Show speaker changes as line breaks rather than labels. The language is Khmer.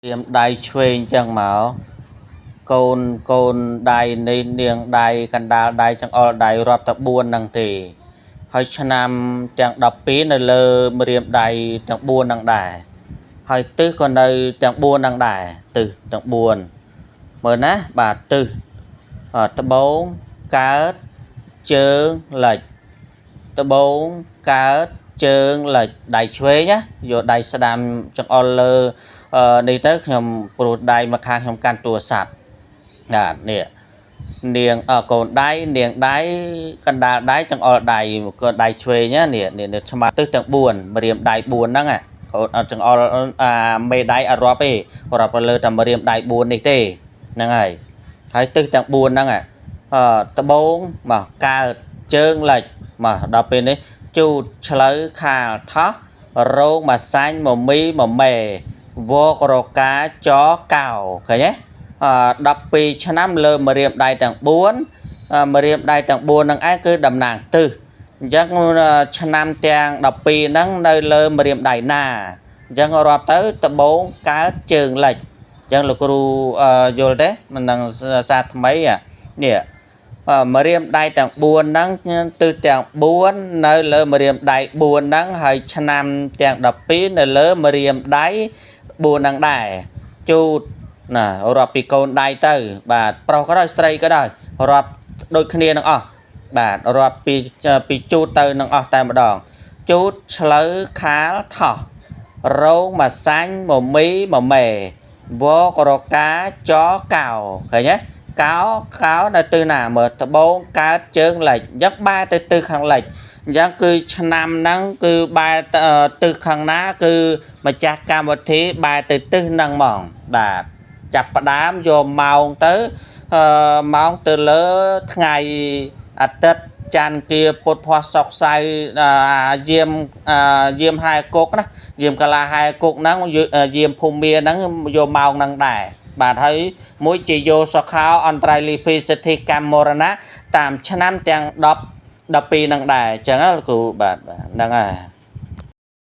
ៀមដៃឆ្វេងអញ្ចឹងមកកូនកូនដៃនេះនាងដៃកណ្ដាលដៃចង្អុលដៃរាប់តែ4ហ្នឹងទេហើយឆ្នាំទាំង12នៅលើម្រាមដៃទាំង4ហ្នឹងដែរហើយទិសក៏នៅទាំង4ហ្នឹងដែរទិសទាំង4មើលណាបាទទិសត្បូងកើតជើងលិចត្បូងកើតជើងលិចដៃឆ្វេងណាយកដៃស្ដាំចង្អុលលើនេះទៅខ្ញុំព្រោះដៃមកខាងខ្ញុំកាន់ទូរស័ព្ទបាទនេះនាងកូនដៃនាងដៃកណ្ដាលដៃចង្អុលដៃក៏ដៃឆ្វេងណានេះនេះឆ្មាទិសទាំង4ម្រាមដៃ4ហ្នឹងកូនអត់ចង្អុលអាមេដៃអត់រាប់ទេរាប់ទៅលើតែម្រាមដៃ4នេះទេហ្នឹងហើយហើយទិសទាំង4ហ្នឹងត្បូងមកកើតជើងលិចមកដល់ពេលនេះជូតឆ្លូវខាលថោះរោងមួយសាញ់មមីមមេវករកាចកោឃើញទេ12ឆ្នាំលើម្រាមដៃទាំង4ម្រាមដៃទាំង4ហ្នឹងឯងគឺតំណាងទិសអញ្ចឹងឆ្នាំទាំង12ហ្នឹងនៅលើម្រាមដៃណាអញ្ចឹងរាប់ទៅត្បូងកើតជើងលិចអញ្ចឹងលោកគ្រូយល់ទេមិននឹងសាថ្មីនេះម្រាមដៃទាំង4ហ្នឹងទិសទាំង4នៅលើម្រាមដៃ4ហ្នឹងហើយឆ្នាំទាំង12នៅលើម្រាមដៃ4ហ្នឹងដែរជូតណារាប់ពីកូនដៃទៅបាទប្រុសក៏ដោយស្រីក៏ដោយរាប់ដូចគ្នានឹងអស់បាទរាប់ពីជូតទៅនឹងអស់តែម្ដងជូតឆ្លូវខាលថោះរោងមួយសាញ់មមីមមេវករកាចកោឃើញទេកោកោនៅទិសណាមើលត្បូងកើតជើងលិចអញ្ចឹងបែរទៅទិសខាងលិចអញ្ចឹងគឺឆ្នាំហ្នឹងគឺបែរទិសខាងណាគឺម្ចាស់កម្មវិធីបែរទៅទិសហ្នឹងហ្មងបាទចាប់ផ្ដើមយកម៉ោងទៅម៉ោងទៅលើថ្ងៃអាទិត្យច័ន្ទគាពុទ្ធភ័សសុកសៅយាមយាមហែគុកណាយាមកលាហែគុកហ្នឹងយាមភូមិហ្នឹងយកម៉ោងហ្នឹងដែរបាទហើយមួយជាយោសុខោអន្តរាយលីភីសិទ្ធិកម្មមរណៈតាមឆ្នាំទាំង10 12ហ្នឹងដែរអញ្ចឹងលោកគ្រូបាទហ្នឹងហើយ។